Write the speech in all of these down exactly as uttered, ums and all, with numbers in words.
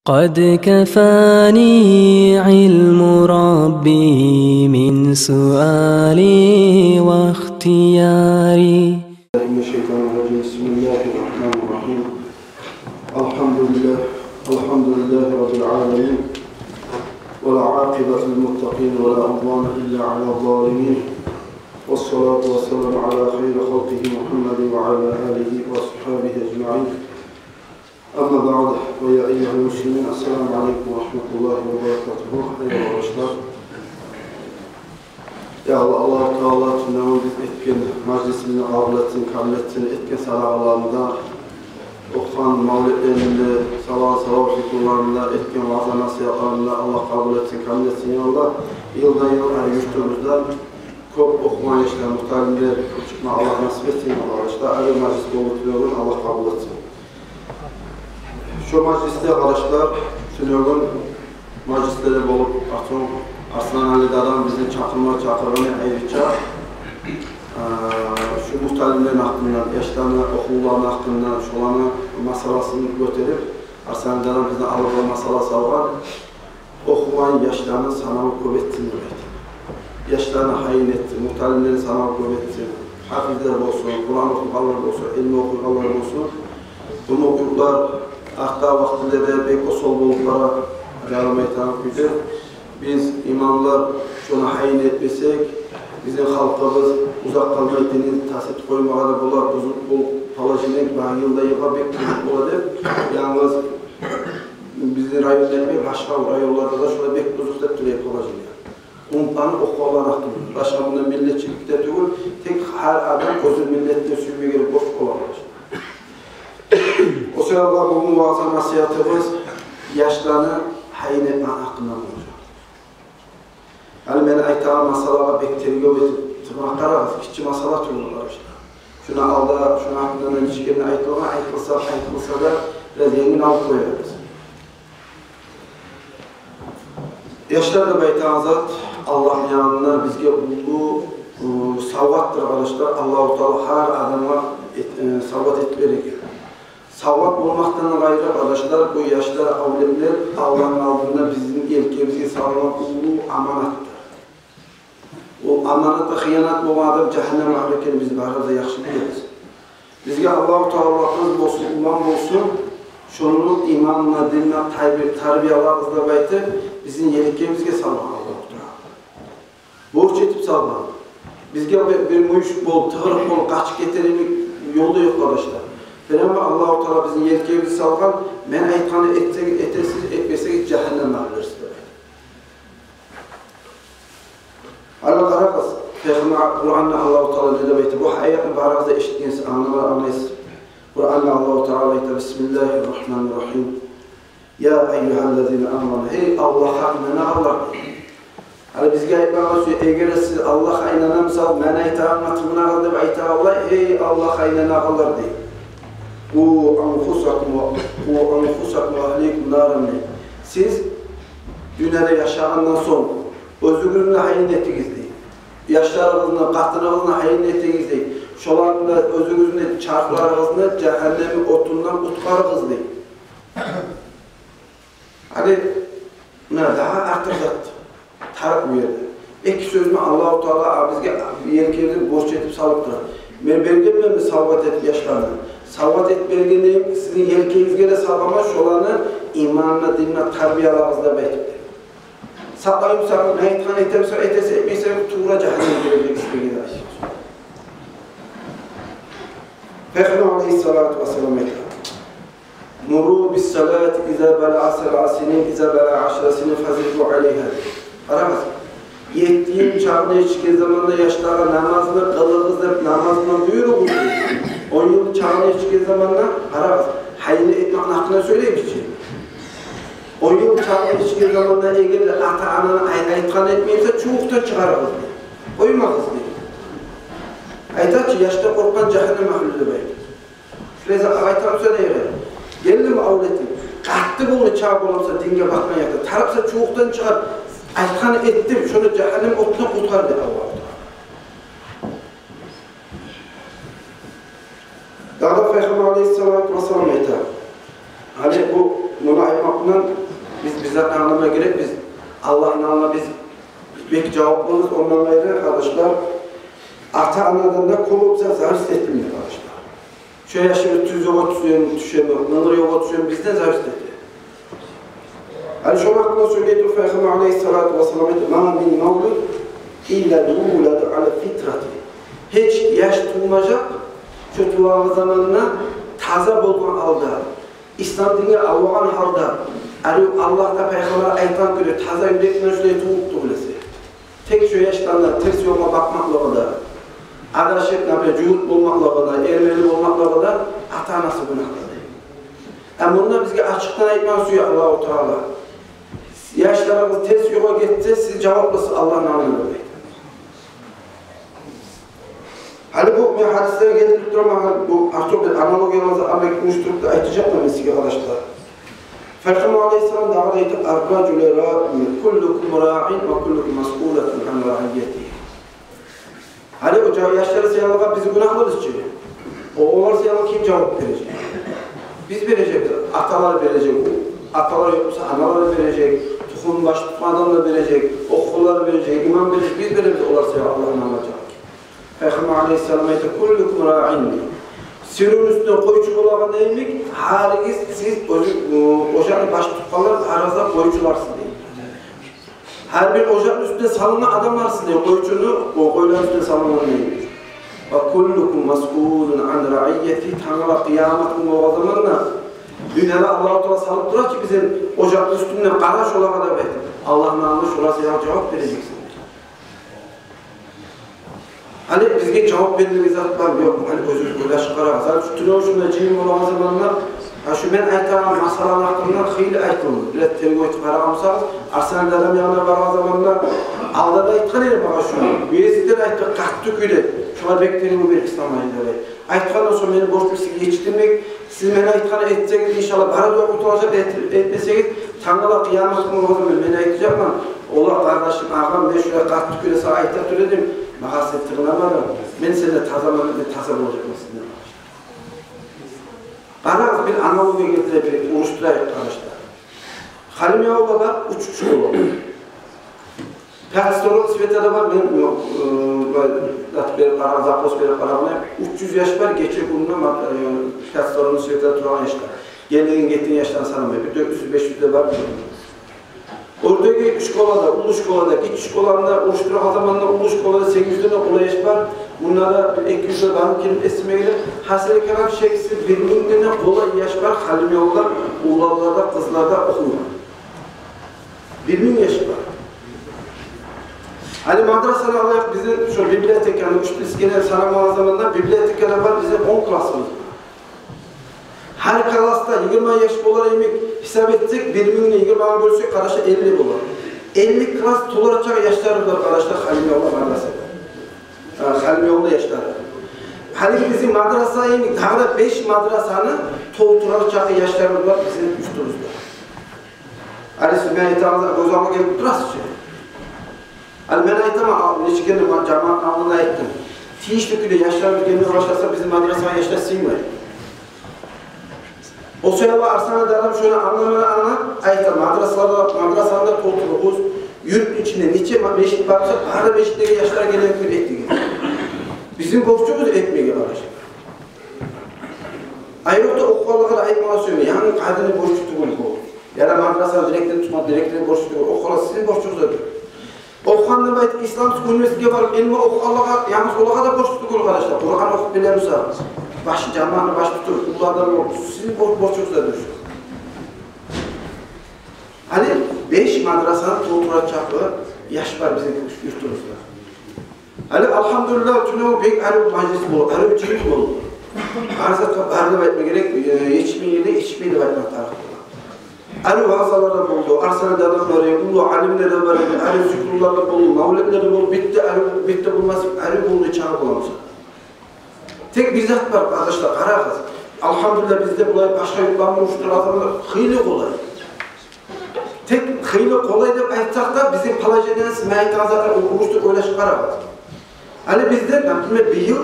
قد كفاني علم ربي من سؤالي واختياري. من الشيطان الرجيم. بسم الله الرحمن الرحيم. الحمد لله، الحمد لله رب العالمين، والعاقبة للمتقين، ولا عدوان إلا على الظالمين، والصلاة والسلام على خير خلقه محمد وعلى آله وأصحابه أجمعين. أما بعد، فيا أيها المسلمون، السلام عليكم ورحمة الله وبركاته. Гьюрметли къардашлар, я Аллагь, Аллагьу Таала тюнегюн биз этген мажлисибизни къабул этсин, камил этсин, этген садагъаларында, охугъан мавлетлеринде, салагъан салават зикруларында, этген ваъза-насигьатларында Аллагь къабул этсин, камил этсин, я Аллагь. Йылдан-йыл гьар юртубузда кёп охугъан яшлар, муталимлер чыкъма Аллагь насип этсин, я Аллагь. Къардашлар, гьар мажлис болуп тюгюл, Аллагь къабул этсин. Шо мажлисде, къардашлар, тюнегюн мажлислер де болуп, артын Арсланали дадам бизин чакъырма чакъыргъаны айрыча, а, шу муталимлени гьакъындан, яшланы охувларыны гьакъындан, шоланы масъаласын гётерип, Арсланали дадам бизин алдыгъа масъала салгъан. Охугъан яшланы санаву кёп этсин деп айтып. Яшланы гьайын этсин, муталимлени санаву кёп этсин. Гьафизлер болсун, Къуран охуйгъанлар болсун, илму охуйгъанлар болсун. Бу мукъюлар артда вакътилерде бек осал болуп бара, гьалим айтагъан кюйде. Биз, имамлар, шону гьайын этмесек, бизин халкъыбыз узакъ къалмай динин тас этип къоймагъа да болар, бузукъ бу положение, бары йылдан-йылгъа бек бузукъ бола деп, янгыз бизин районда этмей, башгъа районларда да шолай бек бузукъ деп тура положение. Къумукъланы охугъанлар гьакъында. Башгъа мунда миллетчилик де тюгюл, тек гьар адам оьзюн миллетден сюймеге борч бола, къардашлар. О саялы бугюн ваъза-насигьатыбыз яшланы гьайын этмек гьакъында болажакъ. Гьали мен айтагъан масъалагъа бек тергев этип, тынглап къарагъыз, гиччи масъала тюгюл, къардашлар. Шуну алда, шуну гьакъында нече керен айтылгъан, айтылса, айтылса да, бираз енгил алып къоярбыз. Яшлар деп айтагъан зат Аллагьны янында бизге уллу, ы, савгъатдыр, къардашлар. Аллагьу Таала гьар адамгъа эт-, ы, савгъат этип берген. Савгъат болмакъдан къайры, къардашлар, бу яшлар, авлетлер Аллагьны алдында бизин елкебизге салынгъан уллу аманатдыр. О аманатгъа хыянат болгъан адам жагьаннем агьлю экенин биз барыбыз да яхшы билебиз. Бизге Аллагьу Таала къыз болсун, улан болсун, шону иманына, динине тарби-, тарбиялагъыз деп айтып, бизин елкебизге салгъан Аллагьу Таала. Борч этип салгъан. Бизге бир, бир мюйюшюк болуп, тыгъырыкъ болуп, къачып гетер йимик ёл да ёкъ, къардашлар. Бирев Аллагьу Таала бизин елкебизге салгъан, мен айтгъанны этсегиз, этесиз, этмесегиз, жагьаннем агьлюсюз деп айтып. Гьали къарагъыз, Пайхаммар, Къуранда Аллагьу Таала не деп айта? Бу аятны барыгъыз да эшитгенсиз, англама, англайсыз. Къуранда Аллагьу Таала айта: بسم الله الرحمن الرحيم. يا أيها الذين آمنوا. Гьей Аллагьгъа инанагъанлар, дей. Гьали бизге айтмагъа сюе, эгер сиз Аллагьгъа инанамысагъыз, мен айтагъангъа тынгланагъыз деп айтагъанлай, гьей Аллагьгъа инанагъанлар, дей. قوا أنفسكم و، قوا أنفسكم وأهليكم نارا, дей. Сиз дюньяда яшагъандан сонг оьзюгюзню гьайын этигиз, дей. Яшларыгъызны, къатыныгъызны гьайын этигиз, дей. Шоланы да, оьзюгюзню чархларыгъызны жагьаннемни отундан къутгъарыгъыз, дей. Гьали муна дагъы артыкъ зат тарыкъ бу ерде. Эки сёзню Аллагьу Таала бизге, елкебизге борч этип салып тура. Мен бергенменми савгъат этип яшланы? Савгъат этип бергендейим, сизин елкегизге де саламан шоланы иманына, динине тарбиялагъыз деп айтып. Сакълаймысан, мен айтгъанны этемисен, этесен, этмейсен, тувра жагьаннемге гирежексиз деген айтып. Пайхаммар алайгьиссалату вассалам айта: مروا بالصلاة إذا بلغ سبع سنين، إذا بلغ عشر سنين فزيدوا عليها. Къарагъыз, етти йыл чагъына етишген заманда яшлагъа намазны къылыгъыз деп намазны буюругъуз. Он йыл чагъына етишген заманда, къарагъыз, гьайын этмекни гьакъында сёйлейбиз чи. Он йыл чагъына етишген заманда эгер де ата-ананы ай-, айтгъанын этмей буса, чубукъдан чыгъарыгъыз, дей. Къоймагъыз, дей. Айта чы, яшдан къоркъгъан жагьаннем агьлю деп айта. Шулай зат айтамыса да ярай. Гелдими авлетинг, къатты болма, чакъы боламыса, динге бакъмай ята, тарыкъса чубукъдан чыгъар, айтгъанын эт деп, шону жагьаннем отундан къутгъар, дей Аллагьу Таала. Дагъы да Пайхаммар алайгьиссалату вассалам айта. Гьали бу, муну айтмакъ биз, биз затны англама герек, биз Аллагьны алдында биз бек жаваплыбыз. Ондан къайры, къардашлар, ата-анадан да кёп болса зависит этилмей, къардашлар. Шо яшыбыз тюз ёлгъа тюшеми, тюшеми, къынгыр ёлгъа тюшеми, бизден зависит эте. Гьали шону гьакъында сёйлей туруп, Пайхаммар алейгьиссалату вассалам айта: «Ма мин мавлудин илла ювладу аля фитратигьи». Гьеч яш тувмажакъ, шо тувагъан заманда таза болгъан гьалда, ислам динге авлагъан гьалда, арив Аллагь да, Пайхаммар да айтгъан кюйде таза юрекден шулай тувуп тюгюл эсе. Тек шо яшдан да терс ёлгъа бакъмакълыгъы да, адашып, например, жугьут болмакълыгъы да, эрмени болмакълыгъы да ата-анасы гюнагьлы. Амма мунда бизге ачыкъдан айтмагъа сюе Аллагьу Таала: яшларыгъыз терс ёлгъа гетсе, сиз жаваплысыз Аллагьны алдында деп айта. Гьали бу мен гьадислеге гелтирип тураман, бу артыкъ бир аналогиялар, амма уьйрештирип де айтажакъман мен сизге, къардашлар. Пайхаммар алейгьиссалам дагъы да айта: «Ар-ражулу раин, куллукум раин ва куллукум масъулун ан раиятигьи». Гьали о жа-, яшлар саялы биз гюнагьлыбыз чы. О, олар саялы ким жавап бережек? Биз бережекбиз, аталар бережек. Аталар ёкъ буса, аналар бережек. Тухумну баш тутгъан адамлар бережек. Охугъанлар бережек, имам бережек. Биз беребиз олар саялы Аллагьны алдында жавап. Пайхаммар алейгьиссалам айта: «Куллукум раин». Сиз ону уьстюнде къойчу болагъан йимик, гьаригиз сиз оьзю, о, ожакъны баш тутгъанлар, гьаригиз де къойчуларсыз дей. Гьар бир ожакъны уьстюне салынгъан адамларсыз дей, къойчуну, о къойланы уьстюне салынгъан дей. «Ва куллукум масъулун ан раиятигьи». Тангала къыямат гюн болгъан заманда, дюньяда Аллагьу Таала салып тура чы бизин ожакъны уьстюнде, къара шолагъа деп айтып, Аллагьны алдында шолар саялы жавап бережексиз. Гьали бизге жавап бермеге зат бармы, ёкъму? Гьали оьзюгюз ойлашып къарагъыз. Гьали шу тюнегюн шунда жыйын болгъан заманда, гьа, шу мен айтагъан масъаланы гьакъында хыйлы айтылды. Бираз тергев этип къарагъан бусагъыз, Арсанали дадам янына баргъан заманда, алда да айтгъан эди магъа шуну. Бу эсиклер айтды къатты кюйде. Шолар бек тергев берип исламай деп. Айтгъандан сонг мени борчум сизге етишдирмек. Сиз мен айтгъанны этсегиз, иншаллагь, бары да къутулажакъ, эт-, этмесегиз, тангала къыямат гюн болгъан заман мен айтажакъман: «Олар, къардашым, агъам, мен шулай къатты кюйде сагъа айта тура эдим, магъа сен тынгламадынг, мен сенден тазаман, мен таза болажакъман сенден». Къарагъыз, бир аналогия гелтире, бир уруштурайыкъ, къардашлар. Халимбекавулда бар уьч школа. Пятисторонный светада бар, мен, э, зат берип къарагъан, запрос берип къарагъан, уьч юз яш бар, гече-гюндюз, э, пятисторонный светада турагъан яшлар. Гелеген-гетген яшланы санамай, бир дёрт юз, беш юз де бар. Оьрдеги школада, уллу школада, гиччи школаны да уруштурагъан заманда, уллу школада сегиз юзден де къолай яш бар. Мунда да бир эки юз де бармы экен, эсиме геле. Гьасили калам, шексиз, бир мингден де къолай яш бар Халимбекавулда, уланлар да, къызлар да охуйгъан. Бир минг яш бар. Гьали мадрасаны алайыкъ, бизин шо библиотеканы, уьч тискенени санамагъан заманда, библиотекада бар бизин он классыбыз. Гьар класда йигирма яш болар йимик гьисап этсек, бир мингни йигирмагъа бёлсек, къардашлар, элли болар. Элли класс толар чакъы яшлар бар, къардашлар, Халимбекавулда мадрасада. Гьа, Халимбекавулда яшлар. Гьали бизин мадраса йимик дагъы да беш мадрасаны толтурар чакъы яшлар бар бизин уьстюбюзде. Гьали сиз мен айтагъаныма гёз алгъа гелип турасыз чы. Гьали мен айтаман, ал, нече керен ма-, жамаатны алдында айтдым. Тийишли кюйде яшларыбыз гелме башласа, бизин мадрасагъа яшлар сыймай. О саялы Арсанали дадам шону англама, англама айта: мадрасаларда, мадрасаны да толтуругъуз. Юртну ичинде нече ма-, межит бар буса, бары межитлеге яшлар гелеген кюйде этигиз. Бизин борчубуз этмеге, къардашлар. Айрокъда охугъанлагъа да айтмагъа сюемен, янгы къадини борчу тюгюл бу. Яда мадрасаны директорун тутма, директорну борчу тюгюл, охугъанлар, сизин борчугъуз да дюр. Охугъан деп айтып, исламский университетге барып, илму охугъанлагъа, янгыз олагъа да борчу тюгюл, къардашлар. Къуран охуп биле буса, башы, жамаатны баш тутуп, уллу адам болуп, сизин бор-, борчугъуз да дюр. Гьали беш мадрасаны толтурар чакъы яш бар бизин юртубузда. Гьали, алгьамдулиллагь, тюнегюн бек арив мажлис болду, арив жыйын болду. Бар затгъа бар деп айтма герек, э, етишмеген ерде етишмей деп айтма тарыкъ бола. Арив ваазалар да болду, Арсанали дадам бар эди, уллу алимлер де бар эди, арив зикруллар да болду, мавлетлер де болду, битди, арив, битди болмас, арив болду чагъы боламыз. Тек бир зат бар, къардашлар, къарагъыз. Алгьамдулиллагь, бизде булай башгъа юртланы уруштурагъан адамлар хыйлы къолай. Тек хыйлы къолай деп айтсакъ да, бизин положениебиз, мен айтагъан затны уруштуруп ойлашып къарагъыз. Гьали бизде, например, быйыл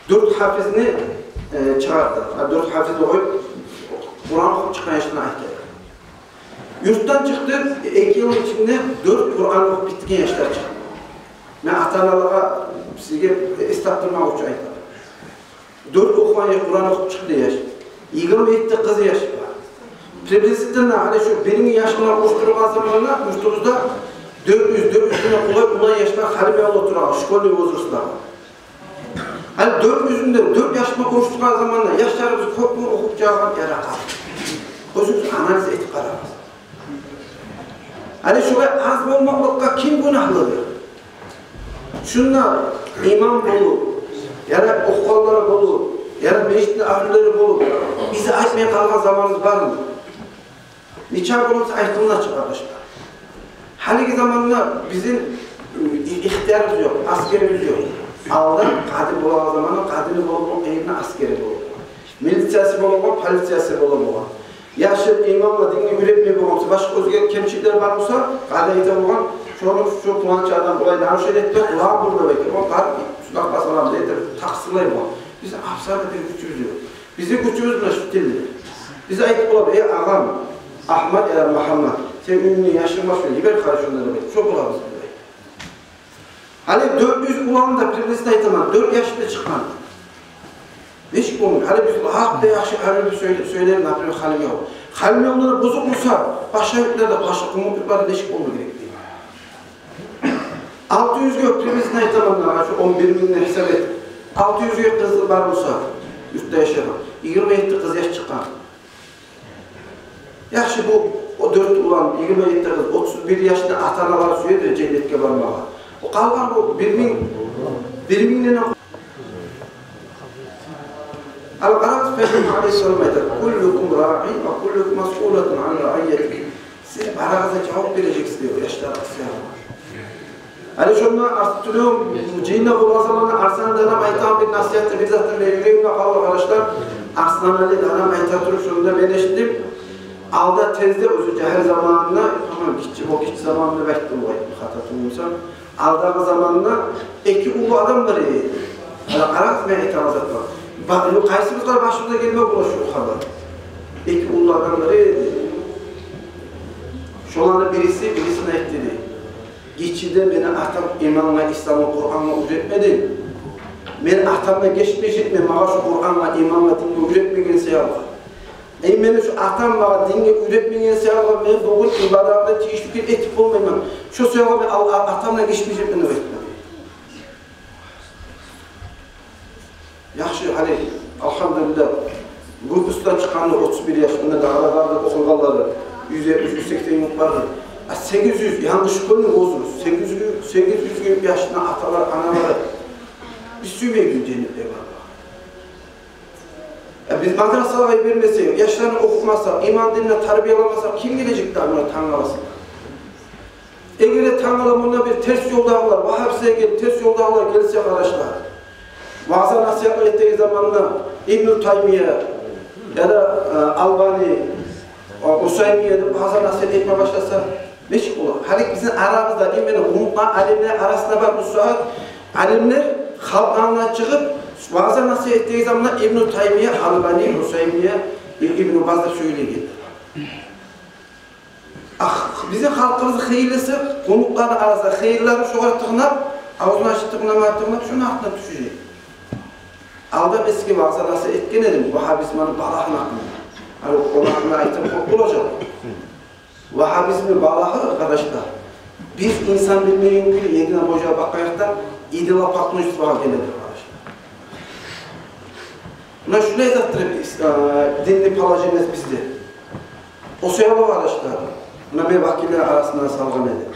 дёрт гьафизни, э, чыгъарды. Гьа, дёрт гьафизни къоюп, Къуран охуп чыкъгъан яшланы айтайыкъ. Юртдан чыкъдыкъ, эки йылны ичинде дёрт Къуран охуп битген яшлар чыкъды. Мен ата-аналагъа, сизге эс тапдырмакъ учун айтаман. Дёрт охуйгъан Къуран охуп чыкъды яш. Йигирма етти къыз яш бар. Приблизительно, гьали шу бир минг яш булан къурушдургъан заманда юртубузда дёрт юз, дёрт юз булан къолай улан яш бар, гьали бир авулда турагъан, школьный возрастдагъы. Гьали дёрт юзюн де дёрт яш булан къурушдургъан заманда яшларыбыз кёпмю охуп чыгъагъан, яракъ. Оьзюгюз анализ этип къарагъыз. Гьали шулай аз болмакълыкъгъа ким гюнагьлыдыр? Шунда имам болуп, яда охугъанлар болуп, яда межитни агьлюлери болуп, биз айтмай къалгъан заманыбыз бармы? Нече болмаса айтылына чыгъар, къардашлар. Гьалиги заманда бизин ихтиярыбыз ёкъ, асгерибиз ёкъ. Алда къади болагъан заманда къадини бола болгъан, къыйынны асгери бола болгъан. Милициясы бола болгъан, полициясы бола болгъан. Яшны иманны, динни уьйретмей болгъан буса, башгъа оьзге кемчиликлер бар буса, къади айта болгъан, шону шу пуланча адам булай нарушение этди, къулагъын бур деп айта болгъан, барып сунакъ басалам деп айтып, такъсырлай болгъан. Бизин абсолютно бир гючюбюз ёкъ. Бизин гючюбюз муна шу тилде. Биз айтып болабыз: «Эй, агъам, Агьмат яда Магьаммат, сен уьюнгде яшынг бар, шону йибер, къара, шонда», — деп айтып, шо болабыз биз. Гьали дёрт юз улан да, приблизительно айтаман, дёрт яшында чыкъгъан. Нечик болмай? Гьали биз гьакъда яхшы, гьали биз сёйле-, сёйлер, например, Халимёл. Халимёлдан бузукъ буса, башгъа юртларда, башгъа къумукълукъларда нечик болма герек дей. Алты юзге, приблизительно айтаман, агъа, шу он бир мингден гьисап эт. Алты юзге къыз бар буса, юртда яшагъан, йигирма етти къыз яш чыкъгъан. Яхшы, бу о дёрт улан, йигирма етти къыз, отуз бир яшда ата-аналар сюедир женнетге бармагъа. О къалгъан бу бир минг, бир мингден. Ал къарагъыз, Пайхаммар алайгьиссалам айта: «Куллукум раин ва куллукум масъулун ан раиятигьи». Сиз барыгъыз да жавап бережексиз дей, яшлар, сиз. Гьали шонда Арслан тюгюл, жыйында болгъан заманда Арслан дагъы айтагъан бир насигьаты, бир заты бир юрегимде къалды, къардашлар. Арслан Али дагъы айта туруп, шонда мен эшитдим. Алда тезде, оьзю жагьил заманында, тамам, гиччи, о гиччи заманында деп айтдым, о айтма хата тюгюл буса. Алдагъы заманында эки уллу адам бар эди. Гьали къарагъыз, мен айтагъан зат бар. Ба-, къайсыбызгъа башыбызгъа гелме бола шу хабар? Эки уллу адам бар эди. Шоланы бириси бирисине айтды дей: «Гиччиде мени атам имангъа, исламгъа, Къурангъа уьйретмеди. Мен атамдан гечмежекмен, магъа шу Къурангъа, имангъа, динге уьйретмеген саялы. Эй, мени шу атам магъа динге уьйретмеген саялы, мен бугюн ибадатны тийишли кюйде этип болмайман. Шо саялы мен ал-, а-, атамдан гечмежекмен», — деп айтды. Яхшы, гьали, алгьамдулиллагь, выпускдан чыкъгъанда отуз бир яш, мунда дагъы да барды охуйгъанлары, юз етмиш, юз сексен минг барды. А сегиз юз, янгыз школьный возраст, сегиз юз, сегиз юз яшны аталары, аналары. Биз сюймейбиз женнетде бармагъа. Э, биз мадрасалагъа йибермесек, яшланы охутмасакъ, иман динине тарбияламасакъ, ким гележек дагъы муна тангаласына? Эгер де тангала мунда бир терс ёлдагъылар, вагьабизге гелип, терс ёлдагъылар гелсе, къардашлар, ваъза-насигьат этеген заманда Ибну Таймия яда, э, Албани, э, Усаймия деп ваъза-насигьат этме башласа, нечик бола? Гьали бизин арабызда, именно къумукъ алимлер арасында бар бу сагьат, алимлер халкъны алдына чыгъып, ваъза-насигьат этеген заманда Ибну Таймия, Албани, Усаймия, И-, Ибну Баз деп сёйлейген. Ах, бизин халкъыбызны хыйлысы, къумукъланы арасында хыйлылары шогъар тынглап, авзун ачып тынглама, тынглап, шону артына тюшежек. Алда мен сизге ваъза-насигьат этген эдим вагьабизманы балагьыны гьакъында. Гьали ону гьакъында айтып къо-, болажакъ. Вагьабизмни балагьы, къардашлар, биз инсан билмейген кюйде, эгине-божагъа бакъгъан якъда идолопоклонствогъа геледи, къардашлар. Муна шулай затдыр, э, динни положениеси бизде. О саялы, къардашлар, муна мен вакиллер арасына салгъан эдим.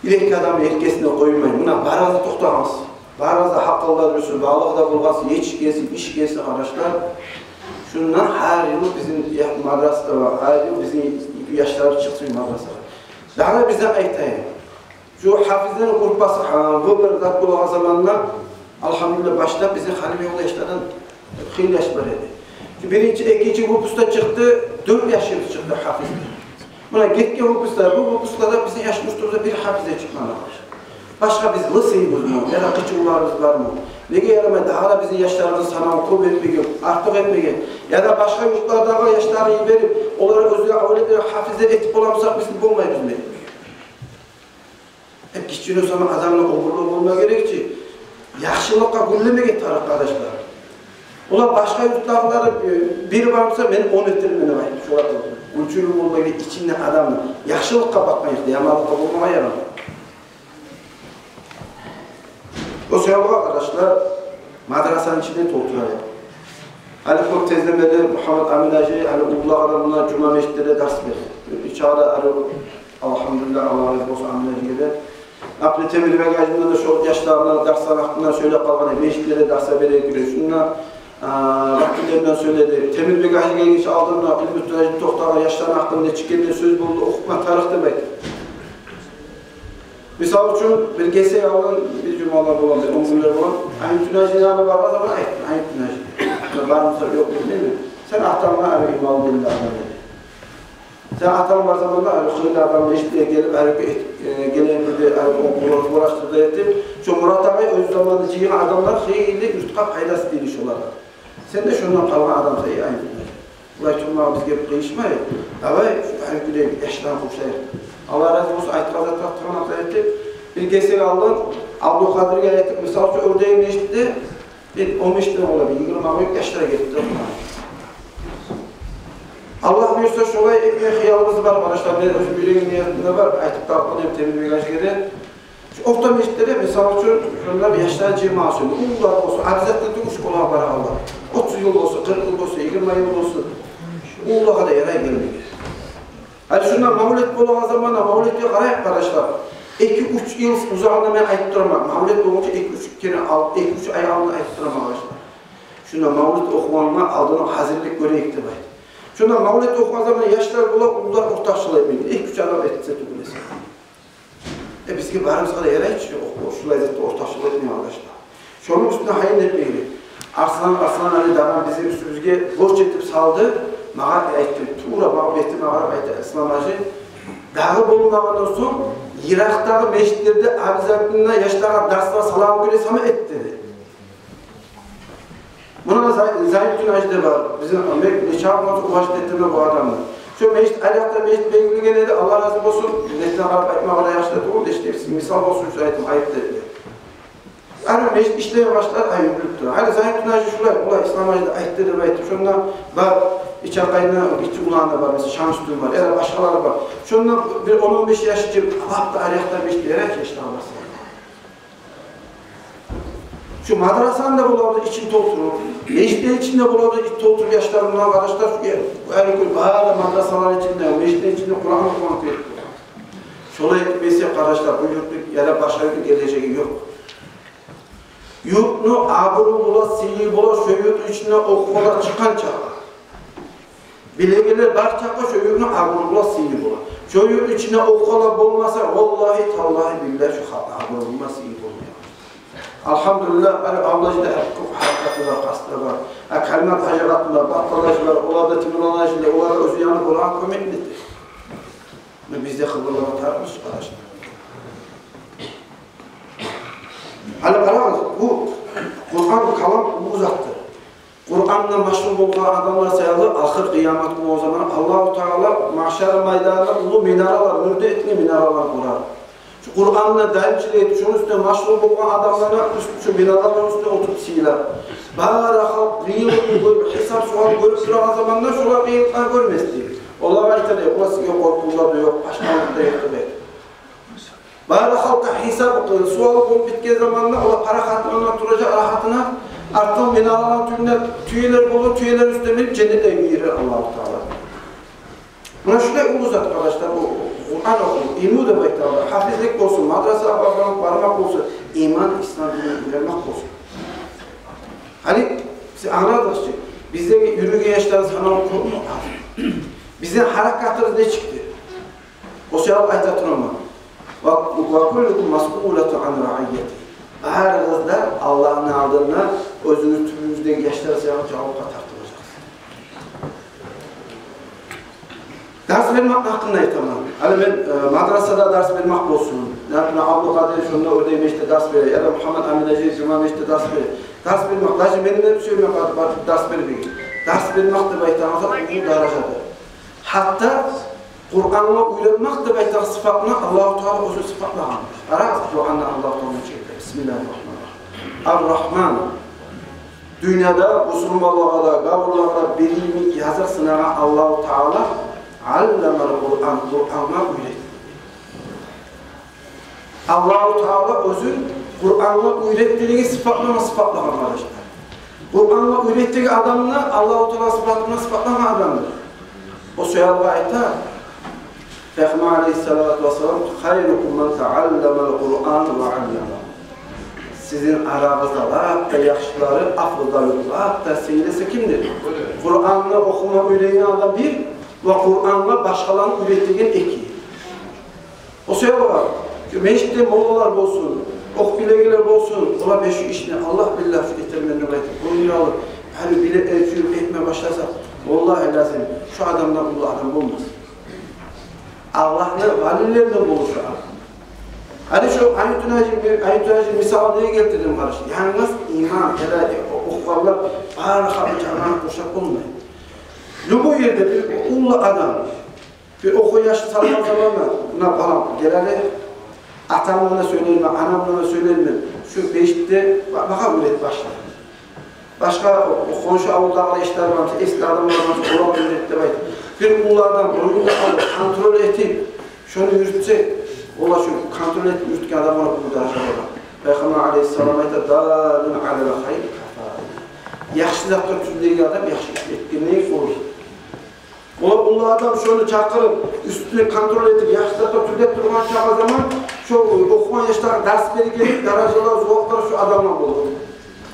Бир-эки адамны эркесине къоймай. Муна барыгъыз да токътагъансыз. Барыгъыз да гьакъыллы, дюрюс, балыкъ да болгъансыз, етишгенсиз, ишгенсиз, къардашлар. Шундан гьар йыл бизин я-, мадрасада ва гьар йыл бизин яшларыбыз чыкъсын мадрасагъа. Дагъы да бизге айтайым. Шу гьафизлени группасы, а, выбор зат болагъан заманда, алгьамдулиллагь, башлап бизин Халимёлда яшлардан хыйлы яш бар эди. Шу биринчи, экинчи выпускда чыкъды, дёрт яшыбыз чыкъды гьафизлер. Муна гетген выпускда, бу выпускда да бизин яш юртубузда бир гьафиз де чыкъмады. Башгъа биз лысыйбызмы, яда къычывларыбыз бармы? Неге ярамай дагъы да бизин яшларыбызны санавун кёп этмеге, артыкъ этмеге? Яда башгъа юртлардагъы яшланы йиберип, олар оьзлер авлетлер, гьафизлер этип боламысакъ, биз болмайбызмы? Э, гиччинев заман адамны обурлугъу болма герек чи, яхшылыкъгъа гюнлемеге тарыкъ, къардашлар. Олар башгъа юртдагъылар, э, бири бармыса, мен он этермен деп айтып, шолар гюнчюлюк болма герек ичинде адамны, яхшылыкъгъа бакъмайыкъ да, яманлыкъгъа болмагъа ярамай. О саялы, къардашлар, мадрасаны ичине толтурайыкъ. Гьали кёп тезлемеде Мугьаммат Амин-гьажи, гьали уллулагъа да мунда жума межитлерде дарс бере. Бир чагъы да гьали, алгьамдулиллагь, Аллагь рази болсун Амин-гьажиге де. Абдул Темирбек-гьажидан да шо яшларына дарслар гьакъында сёйлеп къалгъан эди, межитлерде дарс бере гире. Шунда, а, вакиллерден сёйледи. Темирбек-гьажи гелгинче алдында Илмутдин-гьажи токътагъан яшланы гьакъында нечик гелди, сёз болду, охутма тарыкъ деп айтды. Мисал учун, бир гесек алдын, бир жумалар бола, бир он гюнлер бола, Айнутдин-гьажини янына баргъан заман айтдым, Айнутдин-гьажи, бармыса, ёкъму, билмеймен. Сен атангны гьали иман динде адам эди. Сен атанг бар заманда гьали хыйлы адам эшитме гелип, гьали, э, гелеген бирде, гьали, о, о, о, угъраштырды этип, шо Мурат агъай оьз заманында жыйгъан адамлар хыйлы юртгъа пайдасы тийди шолагъа. Сен де шондан къалгъан адамсан, эй Айнутдин-гьажи. Булай турмагъа бизге къыйышмай. Давай, шу гьарекетге яшланы къошайыкъ. Аллагь рази болсун, айтгъан затны тапдырып айтды. Бир гесек алдын Абдулкъадирге айтып, мисал учун, Оьрдек межитде, бир он беш тен бола, бир йигирма къой яшлар гетди. Аллагь буюрса, шолай этме хыялыбыз бар, къардашлар. Мен оьзюм юрегимни ниятында бар, айтып да къояйым Темирбек-гьажиге де. Шу орта межитде де, мисал учун, шунда бир яшлар жыйма учун, уллулар болсун, обязательно тюгюл школагъа барагъанлар. Отуз йыл болсун, къыркъ йыл болсун, йигирма йыл болсун. Уллулагъа да ярай гелмеге. Гьали шунда мавлет болагъан заманда мавлетге къарайыкъ, къардашлар. Эки-уьч йыл узагъында мен айтып тураман. Мавлет болгъунча эки-уьч керен ал-, эки-уьч ай алдын айтып тураман, къардашлар. Шунда мавлет охугъангъа алдын гьазирлик гёрейик деп айтып. Шунда мавлет охугъан заманда яшлар бола, уллулар ортакъчылыкъ этмейди. Эки-уьч адам этсе тюгюл эсе. Э, бизге барыбызгъа да ярай чы, о, о, шулай затда ортакъчылыкъ этмеге, къардашлар. Шону уьстюне гьайын этмеге герек. Арслан, Арслан-Али дагъы бизин уьстюбюзге борч этип салды. Магъа айтды, тувра магъа, бетиме къарап айтды, Ислам-гьажи, дагъы болмагъандан сонг, йыракъдагъы межитлерде обязательно яшлагъа дарслар салагъан гюн сама эт, деди. Муна Зай-, Зайнутдин-гьажи де бар. Бизин нече адам уважать этемен бу адамны. Шо межит, арякъда межит белгилеген эди, Аллагь рази болсун. Бетине къарап айтмагъа да яхшы да тюгюл, эшитесиз. Мисал болсун учун айтдым, айып да этме. Гьали межит ишлей башлар, ай, юрюлюп тура. Гьали Зайнутдин-гьажи шулай, булай Ислам-гьажи да айтды деп айтып, шонда бар, Ичакъайны гиччи уланы бар, мисал, Шамсутдин бар, яда башгъалар бар. Шонда бир он-он беш яш чы, лап да арякъда межит ярай чы, яшлар барса. Шу мадрасаны да буланы ичин толтуруп, межитни ичинде буланы ич-, толтуруп яшлар булан, къардашлар, шу ер, гьар гюн бары мадрасалар ичинде, межитни ичинде Къуран охугъан герек. Шолай этмесе, къардашлар, бу юртну яда башгъа юртну гележеги ёкъ. Юртну абуру бола, сыйы бола, шо юртну ичинде охугъанлар чыкъгъанча. Билегенлер бар чакъы шо юртну абуру бола, сыйы бола. Шо юртну ичинде охугъанлар болмаса, валлагьи, таллагьи, биллагьи, шо халкъны абуру болмас, сыйы болмай. Алгьамдулиллагь, гьали Аллагь да гьар кёп гьаракаты бар, къасты бар. А Калимат-гьажи къатын бар, Батпал-гьажи бар, олар да, Темурлан-гьажи да, олар да оьзю яны болгъан кёмек эте. Муна биз де къылгъанлагъа тарыкъбыз, къардашлар. Гьали къарагъыз, бу Къуран калам уллу затдыр. Къурандан машгъул болгъан адамлар саялы ахыр къыямат гюн о заман Аллагьу Таала магьшар майданында уллу минаралар, нюрде этген минаралар къурар. Шу Къурандан даимчилик этип, шону уьстюнде машгъул болгъан адамланы уьст-, шу минараланы уьстюнде олтуруп сыйлар. Бары халкъ къыйынлыкъны гёрюп, гьисап-суал гёрюп турагъан заманда шолар къыйынлыкъны гёрмес дей. Олагъа айтар: «Э, олар, сизге къоркъувлар да ёкъ, пашманлыкъ да ёкъ», — деп. Бары халкъгъа гьисап, суал болуп битген заманда олар парахатына туражакъ, рагьатына, артдан минараланы тюбюнде тюелер болур, тюелени уьстюне минип женнетге гирер Аллагьу Таала. Муна шулай уллу зат, къардашлар, бу Къуран охув, илму деп айтабыз. Гьафизлик болсун, мадрасагъа бармакъ, бармакъ болсун, иман, ислам динин уьйренмек болсун. Гьали сиз англадыгъыз чы, биздеги юрюйген яшланы санаву кёпмю, азмы? Бизин гьаракатыбыз нечикдир? О саялы айта тураман. «Ва, ва куллукум масъулатун ан раиятигьи». Барыгъыз да Аллагьны алдында оьзюгюз тюбюгюздеги яшлар саялы жавапгъа тартылажакъсыз. Дарс бермек гьакъында айтаман. Гьали мен, э, мадрасада дарс бермек болсун, например, Абдулкъадир шонда, Оьрдек межитде дарс бере, яда Мугьаммат Амин-гьажи жума межитде дарс бере. Дарс бермек, даже мен де сюемен бар-, бар-, дарс бермеге. Дарс бермек деп айтагъан зат уллу даражадыр. Гьатта Къуръангъа уьйретмек деп айтагъан сыфатны Аллагьу Таала оьзю сыфатлагъан. Къарагъыз, Къуръанда Аллагьу Таала нечик айта: Бисмиллагьи ррагьмани ррагьим. Ар-Рагьман. Дюньяда бусурманлагъа да, гавурлагъа да билими языкъ сынагъан Аллагьу Таала, алламал Къуръан, Къуръангъа уьйретди. Аллагьу Таала оьзю Къуръангъа уьйретдилиги сыфатлагъан, сыфатлагъан, къардашлар. Къуръангъа уьйретдиги адамны Аллагьу Таала сыфатына сыфатлагъан адамдыр. О саялы айта Пайхаммар алейгьиссалату вассалам: «Хайрукум ман таалламал Къуръана ва алламагьу». Сизин арагъызда лап да яхшылары, афзаллары, лап да сыйлысы кимдир? Къуръанны охума уьйренген адам бир, ва Къуръангъа башгъаланы уьйретеген эки. О саялы, шу межитде моллалар болсун, охуп билегенлер болсун, олар беш ишни Аллагь биллагь этермен деп айтып, боюндан алып, гьали биле, э, сююп этме башласа, валлагьи лазим, шу адамдан уллу адам болмас. Аллагьны валилеринден болур шу адам. Гьали шу Аюнтуражи, Аюнтуражи мисал неге гелтирдим, къардашлар? Янгыз иман, гьеле, э, о-, охугъанлар бары халкъ жамаат къуршап болмай. Любой ерде бир уллу адам, бир охугъан яш салгъан заманда, муна балам, гел гьали, атам булан да сёйлеймен, анам булан да сёйлеймен. Шу межитде ба-, магъа уьйрет башла. Башгъа о-, о хоншу авулдагъы яшлар бар, эсли адамлар бар, олар уьйрет деп айтып. Бир уллу адам боюндан алып, контроль этип, шону юрютсе, олар шу контроль этип юрютген адамлар бу даражада бар. Пайхаммар алейгьиссалам айта: «Даллун алал хайри кафаилигьи». Яхшы затгъа тюзлейген адам яхшы иш этгенни къоллай. Олар уллу адам шону чакъырып, уьстюне контроль этип, яхшы затгъа тюзлеп тургъан чакъы заман, шо охугъан яшлагъа дарс берген даражалар, зуваплар шо адамлар болур.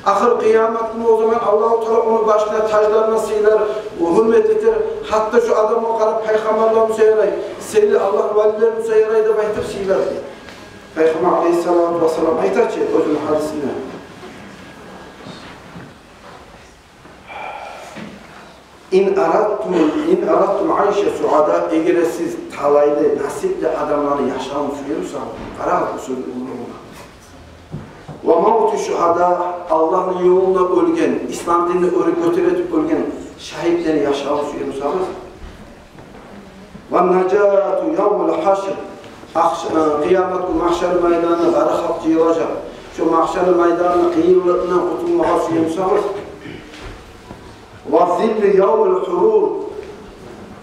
Ахыр къыямат гюню о заман Аллагьу Таала ону башына таҗларына сыйлар, гьюрмет этер, гьатта шо адамгъа къарап пайхаммарлар буса ярай, сыйлы Аллагьны валилери буса ярай деп айтып сыйлар, дей. Пайхаммар алейгьиссалату вассалам айта чы оьзюню гьадисинде: «Ин арадтум, ин арадтум айша суада», эгер сиз талайлы, насипли адамланы яшавун сюе бусагъыз, къарагъыз бу сёзню уллулугъуна. «Ва мавта шугьада», Аллагьны ёлунда оьлген, ислам динни оьр-, гётерип оьлген шагьитлени яшавун сюе бусагъыз. «Ва нажату явмал гьашр», ахш-, э, къыямат гюн магьшар майданына бары халкъ жыйылажакъ. Шо магьшар майданны къыйынлыгъындан къутулмагъа сюе бусагъыз. «Ва зилли явмал гьурур»,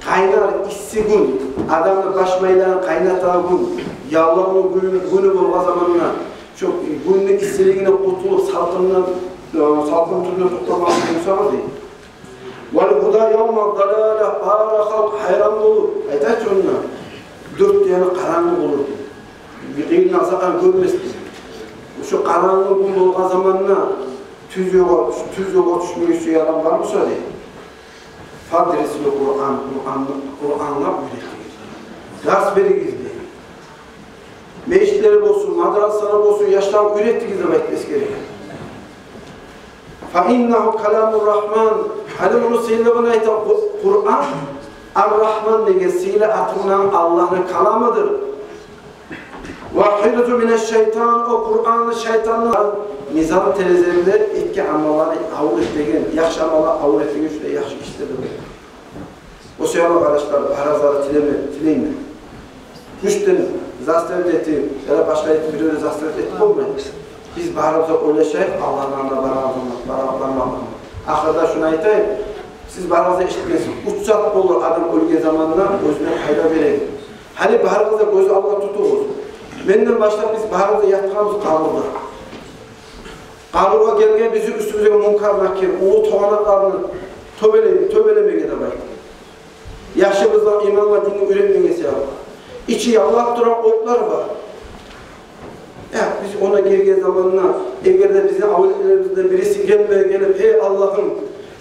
къайнар исси гюн, адамны баш майларын къайнатагъан гюн, яллавну гюн-, гюню болгъан заманда, шо гюнню иссилигинден къутулуп, салкъындан, э, салкъын тюнде токътамагъа сюе бусагъыз, дей. «Вал гьуда явмал далала», бары халкъ гьайран болур. Айта чы онда, дёрт де яны къарангы болур, дей. Бир къыйын азапны гёрмес, дей. Шо къарангы гюн болгъан заманда тюз ёлгъа, тюз ёлгъа тюшмеге сюеген адам бар буса, дей, «фадрисул Къуръан», Къуръанны, Къуръангъа уьйретигиз. Дарс беригиз, дей. Межитлер болсун, мадрасалар болсун, яшлагъа уьйретигиз деп айтып эсгере. «Фа иннагьу каламур рагьман». Гьали муну сыйлыгъын айта, Къу-, Къуръан Ар-Рагьман деген сыйлы аты булан Аллагьны каламыдыр. «Ва гьирзун минаш шайтан», о Къуръан шайтандан мизан терезесинде этген амалланы авур этеген, яхшы амалланы авур этеген, шулай яхшы ишлерден. О саялы, къардашлар, барыгъызгъа да тилеме-, тилеймен. Гючден заставить этип, яда башгъа этип, биревню заставить этип болмай. Биз барыбыз да ойлашайыкъ, Аллагьны алдына барабыз, бара-, бармакъны. Ахырда шуну айтайым, сиз барыгъыз да эшитгенсиз, уьч зат болур адам оьлген заманда оьзюне пайда береген. Гьали барыгъыз да гёз алдыгъа тутугъуз. Менден башлап биз барыбыз да ятгъанбыз къабурда. Къабургъа гелген бизин уьстюбюзге Мункар, Накир, уллу токъмакъларын тёбеле-, тёбелемеге деп айтды. Яшыбызгъа имангъа, динге уьйретмеге саялы. Ичи яллап турагъан отлар бар. Я, биз онда гирген заманда, эгер де бизин авлетлерибизден бириси гелмей гелип: «Гьей Аллагьым,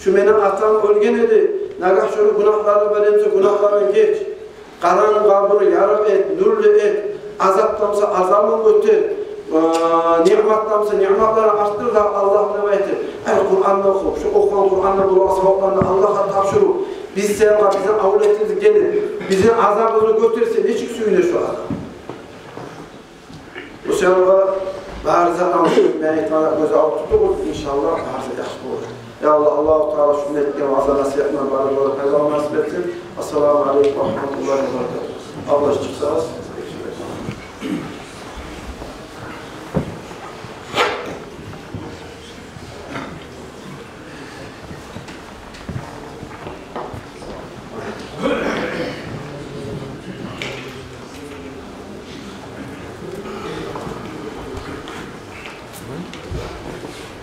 шу мени атам оьлген эди, нагагь шону гюнагьлары бар эсе, гюнагьларын геч. Къарангы къабурун ярыкъ эт, нюрлю эт, азапдан буса азабын гётер, э, ниъматдан буса ниъматларын артдыр да, Аллагьым», — деп айтып, гьали Къуръанны охуп, шу охугъан Къуръандан болагъан савапланы Аллагьгъа тапшуруп, биз саялы бизин авлетибиз гелип, бизин азабыбызны гётерсе, нечик сююнер шу адам? Бу саялы барыгъыз да, мен айтгъанны гёз алдыгъызда тутугъуз, иншаллагь, барысы да яхшы болажакъ. Я Аллагь, Аллагьу Таала шунда этген ваъза-насигьатдан бары да пайдаланма насип этсин. Ассаламу алейкум ва рагьматуллагьи ва баракатугь. Абла чыкъсагъыз.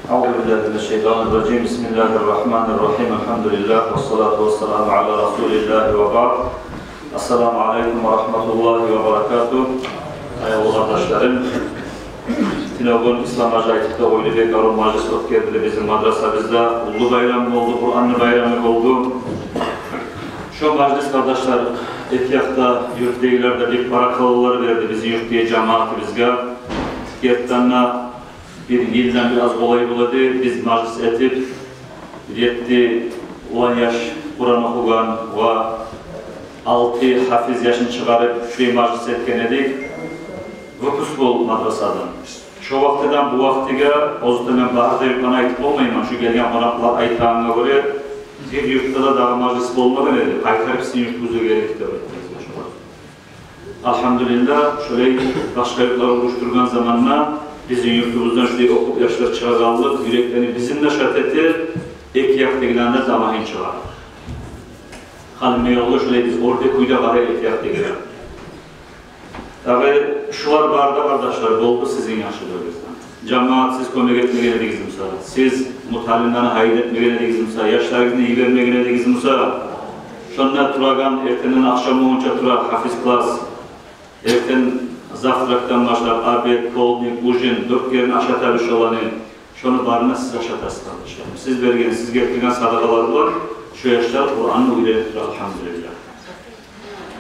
أعوذ بالله من الشيطان الرجيم. بسم الله الرحمن الرحيم. الحمد لله والصلاة والسلام على رسول الله وبعد. السلام عليكم ورحمة الله وبركاته. Аявлу къардашларым, тюнегюн Ислам-гьажи айтып да къойду, бек арив мажлис оьтгерди бизин мадрасабызда. Уллу байрам болду, Къуранны байрамы болду. Шо мажлис, къардашлар, эки якъда юртдагъылар да бек баракаллылар берди бизин юртдагъы жамиятыбызгъа. Гертиден де, бир йылдан бир аз къолай бола эди биз мажлис этип, бир етти улан яш Къуран охугъан ва алты гьафиз яшны чыгъарып, шулай мажлис этген эдик. Выпуск болду мадрасадан. Шо вакътиден бу вакътиге, оьзю де мен бары да юртланы айтып болмайман, шу гелген къонакълар айтагъангъа гёре, бир юртда да дагъы мажлис болмагъан эди, къайтарып сизин юртугъузгъа гелдик деп айтды бизге шолар. Альгьамдулиллагь, шолай башгъа юртлар урушдургъан заманда бизин юртубуздан шулай охуп яшлар чыгъагъанлыкъ юреклени бизин де шат эте, эки якъдагъыланы да тамагьын чыгъара. Гьали мени ёлда шулай биз оьрде кюйде къарай эки якъдагъылагъа. Дагъы шулар бары да, къардашлар, болду сизин яхшылыгъыгъыздан. Жамият, сиз кёмек этмеген эдигиз буса, сиз муталимлени гьайын этмеген эдигиз буса, яшларыгъызны йибермеген эдигиз буса, шонда турагъан эртенден ахшам болгъунча тура гьафиз класс, эртен завтракдан башлап, обед, полдник, ужин, дёрт керен ашатабыз шоланы. Шону барын да сиз ашатасыз, къардашларым. Сиз берген, сиз гелтирген садагъалар булан шо яшлар Къуранны уьйренип тура, альгьамдулиллагь.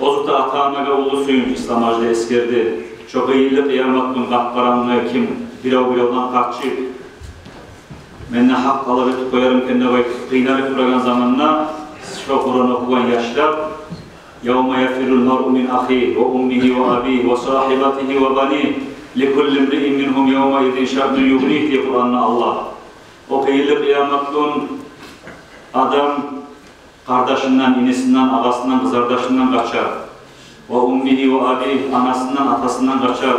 Оьзю де ата-анагъа уллу сююнч, Ислам-гьажи де эсгерди. Шо къыйынлы къыямат гюн къап-къарангы, ким бирев-биревден къачып, мен де гьакъ талап этип къоярман экен деп айтып, къыйналып турагъан заманда шо Къуран охугъан яшлар: «Явма яфиррул маръу мин ахигьи ва уммигьи ва абигьи ва сагьибатигьи ва банигьи, ликулли имриин мингьум явмаизин шаънун югънигь», — дей Къуранда Аллагь. О къыйынлы къыямат гюн адам къардашындан, инисинден, агъасындан, къызардашындан къачар. «Ва уммигьи ва абигьи», анасындан, атасындан къачар.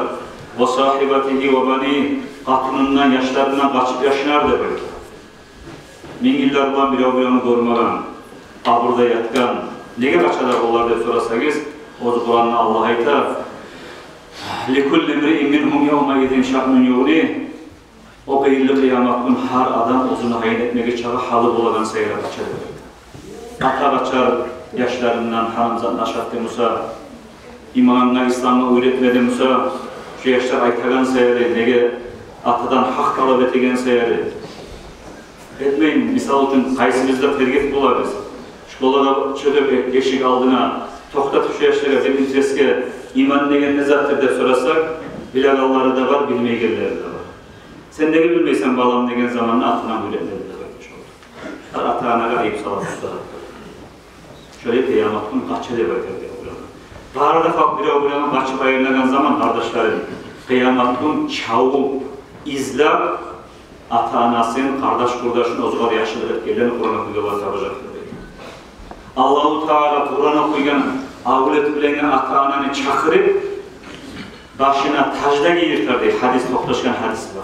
«Ва сагьибатигьи ва банигьи», къатынындан, яшларындан къачып яшынар деп айта. Минг йыллар булан бирев-биревню гёрмеген, къабурда ятгъан. Неге къачалар олар деп сорасагъыз, оьзю Къуранда Аллагь айта: «Ликулли имриин мингьум явмаизин шаънун югънигь». О къыйынлы къыямат гюн гьар адам оьзюню гьайын этмеге чакъы гьалы болагъан саялы къача деп айта. Ата къачар яшларындан, гьарам затны ашатды буса, имангъа, исламгъа уьйретмеди буса, шо яшлар айтагъан саялы, неге атадан гьакъ талап этеген саялы. Этмейин, мисал учун, къайсыбыз да тергеп болабыз. Школада чыгъып, эшик алдына токътатып, шо яшлагъа бир интересге, иман деген не затдыр деп сорасакъ, билегенлери де бар, билмейгенлери де бар. «Сен неге билмейсен, балам?» — деген заманда, атанг уьйретмеди деп айтмакъ. Гьар ата-анагъа айып салып уста. Шолай къыямат гюн къача деп айтар бирев-биревге. Бары да халкъ бирев-биревге къачып айланагъан заман, къардашларым, къыямат гюн чабып, излеп, ата-анасын, къардаш-къурдашын, оьзюгер яхшылыкъ этгенлерин Къуран охуйгъанлар табажакъдыр дей. Аллагьу Таала Къуран охуйгъан авлет уьйленген ата-ананы чакъырып, башына таж да гийдиртер дей, гьадис, токъташгъан гьадис бар.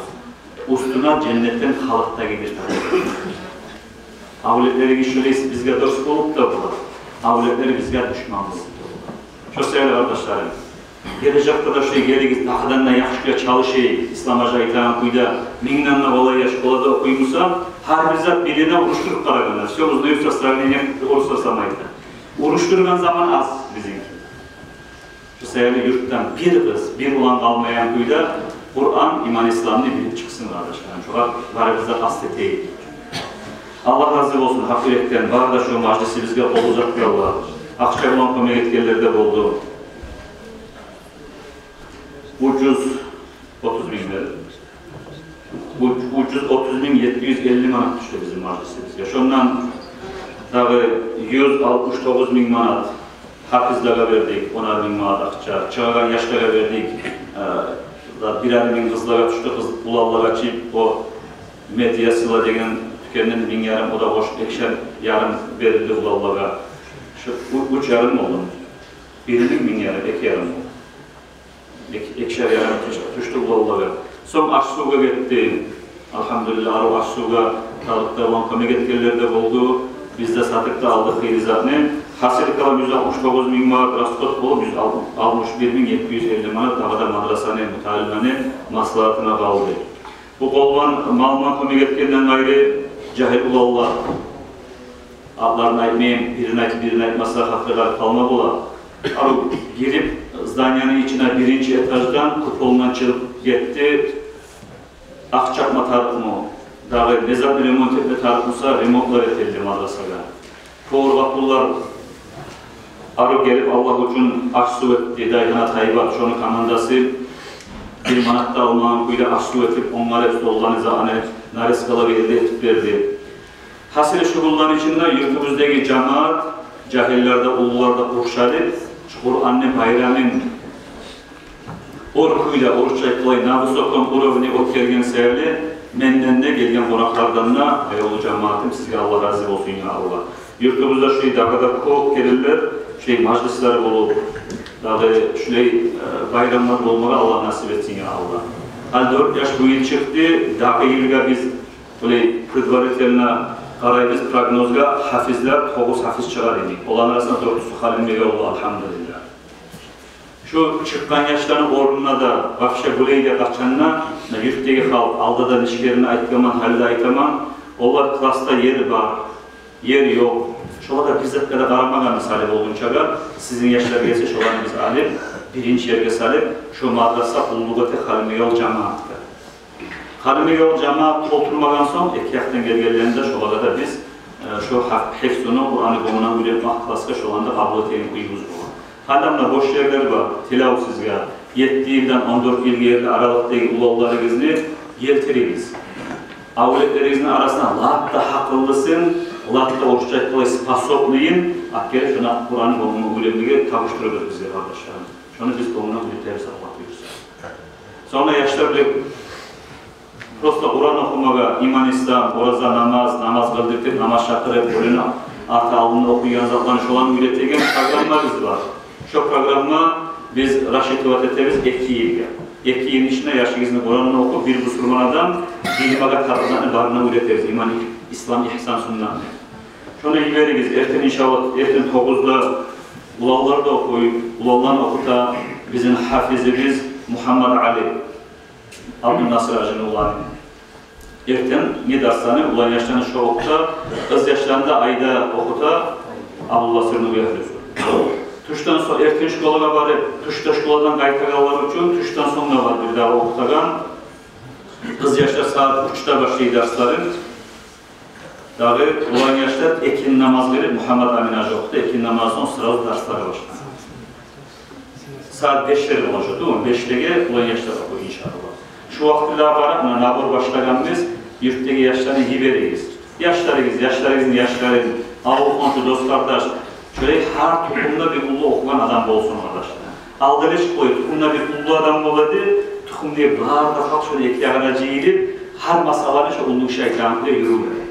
Уьстюне женнетден халат да гийдиртер дей. Авлетлеригиз шолай бизге дос болуп да бола, авлетлер бизге душман болуп да бола. Шо саялы, къардашларым, гележекде де шолай гелигиз, дагъыдан да яхшы кюйде чалышайыкъ, Ислам-гьажи айтагъан кюйде, мингден де къолай яш школада охуй буса, гьар бир зат бирине урушдуруп къарагъанда, всё узнаются в сравнении, орусла сама айта. Урушдургъан заман аз бизинки. Шо саялы юртдан бир къыз, бир улан къалмайгъан кюйде Къуран, иман, исламны билип чыкъсын, къардашларым. Шогъар барыбыз да къаст этейик. Аллагь рази болсун гьакъ юрекден бары да шо мажлисибизге къол узатгъанлар. Акъча булан кёмек этгенлер де болду. Уьч юз отуз минг берди. Уьч, уьч юз отуз минг етти юз элли манат тюшдю бизин мажлисибизге. Шондан дагъы юз алтмыш тогъуз минг манат гьафизлеге бердик, онар минг манат акъча. Чыгъагъан яшлагъа бердик. Э, да бирер минг къызлагъа тюшдю, къыз уланлагъа чы, о «Медиа Сила» деген Кенден минг ярым, о да къошуп экишер ярым берилди уланлагъа. Шу у-, уьч ярым болду. Бирининг минг ярым, эки ярым болду. Эки, экишер ярым тюш-, тюшдю уланлагъа. Сонг аш-сувгъа гетди. Альгьамдулиллагь, арив аш-сувгъа тарыкъ да болгъан, кёмек этгенлер де болду. Биз де сатдыкъ да алдыкъ хыйлы затны. Гьасили калам, юз алтмыш тогъуз минг манат расход болуп, юз алтмыш бир минг етти юз элли манат дагъы да мадрасаны, муталимлени маслагьатына къалды. Бу къолдан мал-ман кёмек этгенден къайры, жагьил уланлар, атларын айтмайым, бирин айтып, бирин айтмаса, гьакъы къалып къалма бола. Арив гирип, зданияны ичине биринчи этаждан куполундан чыгъып гетди. Акъ чапма тарыкъмы, дагъы не зат ремонт этме тарыкъ буса, ремонтлар этилди мадрасагъа. Повар Гъаппуллар арив гелип, Аллагь учун аш-сув этди, Дайгьанат Айбат, шону командасы бир манат да алмагъан кюйде аш-сув этип, онгарып, столланы, загьаны, нарезкалар элде этип берди. Гьасили, шу гюнлени ичинде юртубуздагъы жамаат, жагьиллер де, уллулар да къуршалып, шу Къуранны байрамын оьр кюйде, орусча айтгъанда, на высоком уровне оьтгерген саялы, менден де, гелген къонакълардан да, аявлу жамаатым, сизге Аллагь рази болсун, я Аллагь. Юртубузда шу дагъы да кёп гелелер, шу мажлислер болуп, дагъы шулай, э, байрамлар болмагъа Аллагь насип этсин, я Аллагь. Гьали дёрт яш бу йыл чыкъды, дагъы йылгъа биз, булай, предварительно къарайбыз прогнозгъа, гьафизлер, тогъуз гьафиз чыгъар эдик. Оланы арасында дёртюсю Халимбекавуллу, альгьамдулиллагь. Шу чыкъгъан яшланы орнуна да вообще булай да къачан да, муна, юртдагъы халкъ, алда да нече керен айтгъанман, гьали де айтаман, олар класда ер бар, ер ёкъ. Шолагъа бир затгъа да къарамагъан, мисалы болгъунчагъа, сизин яшлар гелсе, шоланы биз алып, биринчи ерге салып, шу мадраса къуллукъ эте Халимбекавул жамаатгъа. Халимбекавул жамаат толтурмагъан сонг, эки якъдан гелгенлени де, шолагъа да биз, э, шу гьаф-, гьифзуну, Къураны гёнгюнден уьйретмек класгъа, шоланы да къабул этеген кююбюз болгъан. Гьали муна бош ерлер бар, тилевсизге, етти йылдан он дёрт йылгъа ерли аралыкъдагъы уланларыгъызны гелтиригиз. Авлетлеригизни арасына лап да гьакъыллысын, лап да, орусча айтгъанда, способныйын алып гелип, шунда Къураны гёнгюнден уьйретмеге тапшурыгъыз бизге, къардашларым. Шону биз гёнгюнден уьйретебиз, Аллагь буюрса. Сонг да яшлар бек просто Къуран охумагъа, иман, ислам, ораза, намаз, намаз къылдыртып, намаз чакъырып, оьлюню арты алдында охуйгъан затланы, шоланы уьйретеген программабыз бар. Шо программа биз рассчитывать этебиз эки йылгъа. Эки йылны ичинде яшыгъызны Къуранны охуп, бир бусурман адам, динге тарыкъ затны барын да уьйретебиз. Иман, ислам, игьсан, суннатны. Шону йиберигиз, эртен, иншаллагь, эртен тогъузда уланлар да охуй, уланланы охута бизин гьафизибиз Мугьаммад Али. Абдунасыр гьажини уланы. Эртен не дарсланы, улан яшланы шо охута, къыз яшланы да айда охута Абдулла Сырнугъягьлюсю. Тюшден сонг эртен школагъа барып, тюшде школадан къайтагъанлар учун тюшден сонг да бар бир дагъы охутагъан. Къыз яшлар сагьат уьчде башлай дарсларын. Дагъы улан яшлар экинни намаз берип, Мугьаммад Амин гьажи охута, экинни намаздан сонг сразу дарслар башлана. Сагьат бешлер болажакъ, тюгюлмю? Бешлеге улан яшлар охуй, иншаллагь. Шу вакътилер бар, муна, набор башлагъанбыз, юртдагъы яшланы йиберигиз. Яшларыгъыз, яшларыгъызны яшларын, авул-хоншу, дос-къардаш, шолай гьар тухумда бир уллу охугъан адам болсун, къардашлар. Алдын эшитип къой, тухумда бир уллу адам бола эди, тухумдагъы бары да халкъ шону эки ягъына жыйылып, гьар масъаланы шо уллу гиши айтагъан кюйде юрюй эди.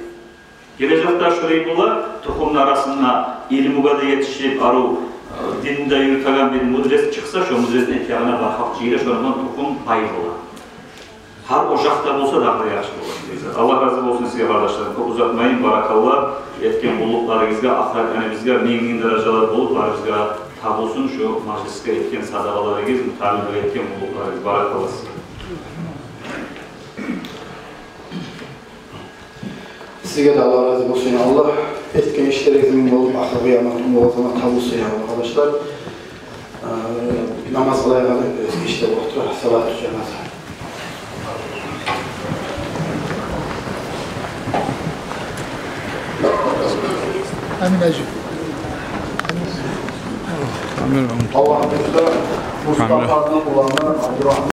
Гележекде шолай бола, тухумну арасында илмугъа да етишип, арив, э, динни де юрютеген бир мудрец чыкъса, шо мудрецни эки ягъына бар халкъ жыйыла, шондан тухум бай бола. Гьар ожакъда болса, дагъы да яхшы бола. Аллагь рази болсун сизге, къардашларым. Кёп узатмайым, баракалла этген къуллукъларыгъызгъа, ахыратда бизге минг-минг даражалар болуп, барыбызгъа табулсун шу мажлисге этген садагъаларыгъыз, муталимлеге этген къуллукъларыгъыз. Баракалла сизге. Сизге де Аллагь рази болсун, я Аллагь. Этген ишлеригиз минг болуп, ахыр къыямат гюн оьзюне табулсун, я Аллагь, къардашлар. Э, намаз къылайыкъ, оьзге ишлер болуп тура, салату жаназа. Амин, гьажи. Амин. Аллагь буюрса, Мустафаны уланы Абдурагьман